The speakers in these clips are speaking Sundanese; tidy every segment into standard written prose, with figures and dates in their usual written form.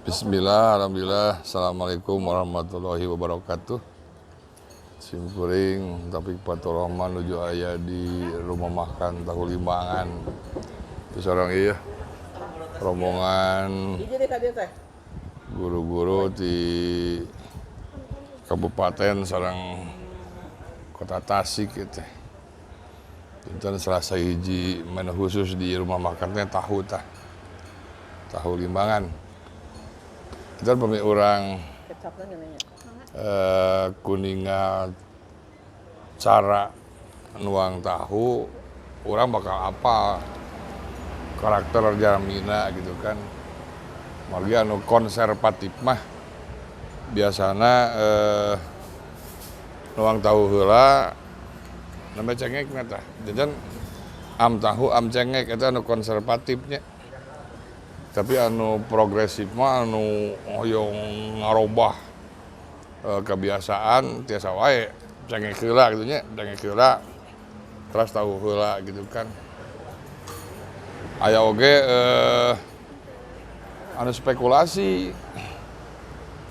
Bismillah, alhamdulillah. Assalamualaikum warahmatullahi wabarakatuh. Simkuring Taufik Fatur Rahman nuju aya di rumah makan Tahu Limbangan. Itu seorang iya rombongan guru-guru di kabupaten sareng kota Tasik gitu. Dinten Selasa hiji menu khusus di rumah makannya tahu tah. Tahu Limbangan. Itu pami urang kuninga cara nuang tahu, urang bakal apa karakter jalmina gitu kan. Margi anu konservatif mah biasana nuang tahu heula nembe cengekna tah. Janten am tahu am cengek eta anu konservatifnya. Tapi anu progresif mah anu hoyong ngarobah kebiasaan tiasa wae cengek heula gitu nya, cengek heula terus tahu heula gitu kan. Aya oge anu spekulasi.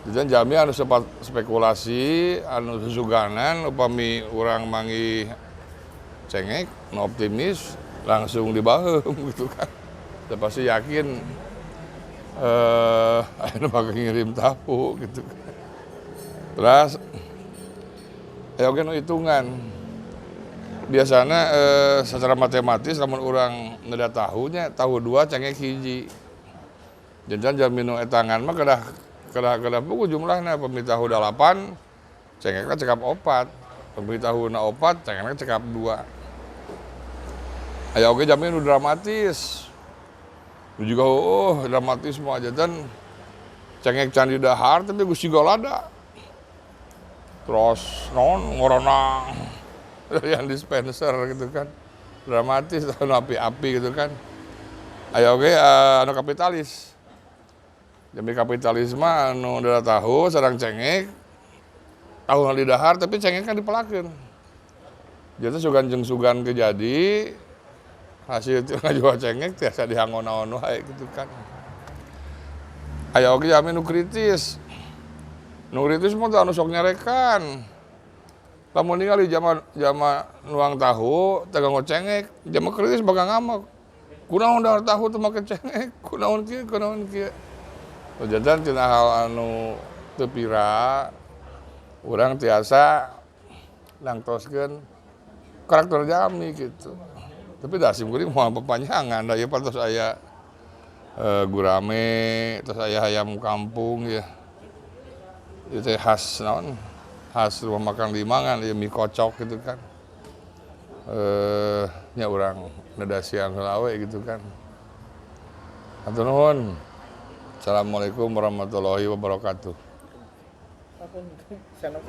Janten jalmi anu spekulasi, anu susuganan upami urang manggih cengek, nu optimis langsung dibaheum gitu kan. Udah pasti yakin anu bakal ngirim tahu gitu kan. Terus aya oge nu hitungan. Biasana secara matematis lamun urang neda tahunya, tahu dua cengek hiji. Janten jalmi nu etangan mah kedah kedah kedah puguh jumlahna, pami tahu 8 cengekna cekap 4. Pami tahuna 4 cengekna cekap 2. Aya oge jalmi nu dramatis. Nu juga oh dramatis mah janten cengek can didahar tapi geus siga lada. Terus naon ngoronang yang dispenser gitu kan. Dramatis anu api-api gitu kan. Aya oge anu kapitalis. Jalmi kapitalis mah anu udah tahu sareng cengek, tahu didahar tapi cengekna dipelakeun. Jadi sugan jeung sugan ke jadi hasil ngajual cengek tiasa dihangon naon wae gitu kan. Aya oge jalmi nu kritis. Nu kritis mah anu sok nyarekan. Lamun ningali jalma jalma nuang tahu teu nganggo cengek, jalma kritis bakal ngambek. Kunaon dahar tahu teu make cengek, kunaon kieu kunaon kieu. Janten tina hal anu teu pira urang tiasa nangtoskeun karakter jalmi gitu. Tapi da sim kuring moal papanjangan da ieu tos aya gurame, tos aya hayam kampung ya. Ieu teh khas naon? Khas rumah makan Limbangan ieu mie kocok gitu kan. Nya urang neda siang heula we gitu kan. Hatur nuhun. Assalamualaikum warahmatullahi wabarakatuh. Sendok.